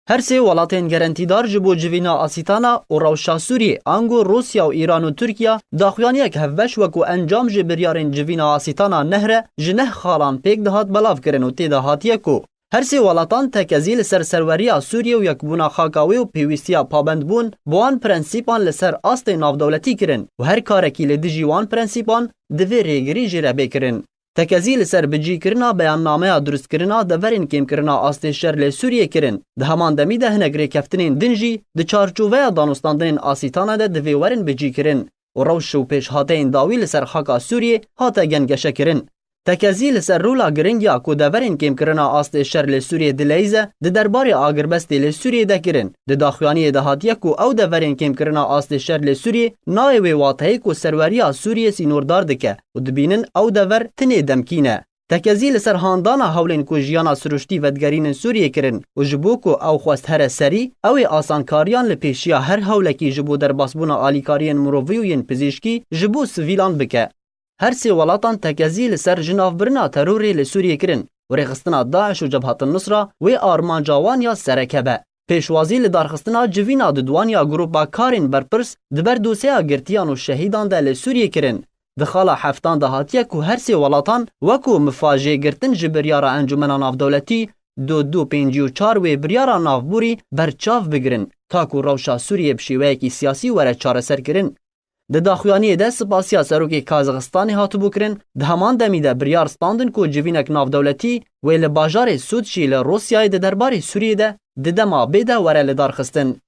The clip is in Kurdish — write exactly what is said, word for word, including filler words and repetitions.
Her sê welatên gerentîdar ji bo civîna asîtana û rewşa Sûriyê, ango Rûsya û Îran û Tirkiye, daxuyaniyek hevbeş wekû encam ji biryarên civîna asîtana Nehre ji neh xalan pêk dihat belav kirin û tê de hatiye ku her sê welatan tekezî li ser serweriya Sûriyê û yekbûna xaka wê û pêwîstiya pabendbûn bi wan prensîpan li ser astê navdewletî kirin û her karekî li dijî wan prensîpan divê rêgirî jê re bê kirin. Tekezî li ser bicîkirina beyannameya durustkirina deverên kêmkirina astê şer li Sûriyê kirin. Di heman demî de hinek rêkeftinên din jî di çarçoveya danûstandinên asîtana de divê werin bicîkirin û rewş û pêşhateyên dawî li ser xaka Sûriyê hate gengeşekirin. Tekezî li ser rola giring ya ku deverên kêmkirina astê şer li Sûriyê dileyîze di derbarê agirbestê li Sûriyê de kirin. Di daxuyaniyê de hatiye ku ew deverên kêmkirina astê şer li Sûriyê nayê wê wateyê ku serweriya Sûriyê sînordar dike û dibînin ew dever tinê demkî ne. Tekezî li ser handana hewlên ku jiyana siruştî vedigerînin Sûriyê kirin û ji bo ku ew xwest here serî, ew ê asankariyan li pêşiya her hewlekî ji bo derbasbûna alîkariyên mirovî û yên pizîşkî ji bo sivîlan bike. Her sê welatan tekezî li ser ji navbirina terorê li Sûriyê kirin û rêxistina DAIŞ û Cebhat Nusra wê armanca wan ya sereke be. Pêşwazî li darxistina civîna dudwan ya Grupa Karên Berpirs di ber doseya girtiyan û şehîdan de li Sûriyê kirin. Di xala heftan de hatiye ku her sê welatan wekû mifa jê girtin ji biryara Encûmena Navdewletî du du pêncî û çar wê biryara navborî berçav bigirin, ta ku rewşa Sûriyê bi şêweyekî siyasî were çareserkirin. Di daxuyaniyê de spasiya Serokê Kazaxistanê hatibû kirin, di heman demî de biryar standin ku civînek navdewletî wê li bajarê Sûtçî li Rûsyayê di derbarê Sûriyê de di dema bê de were lidarxistin.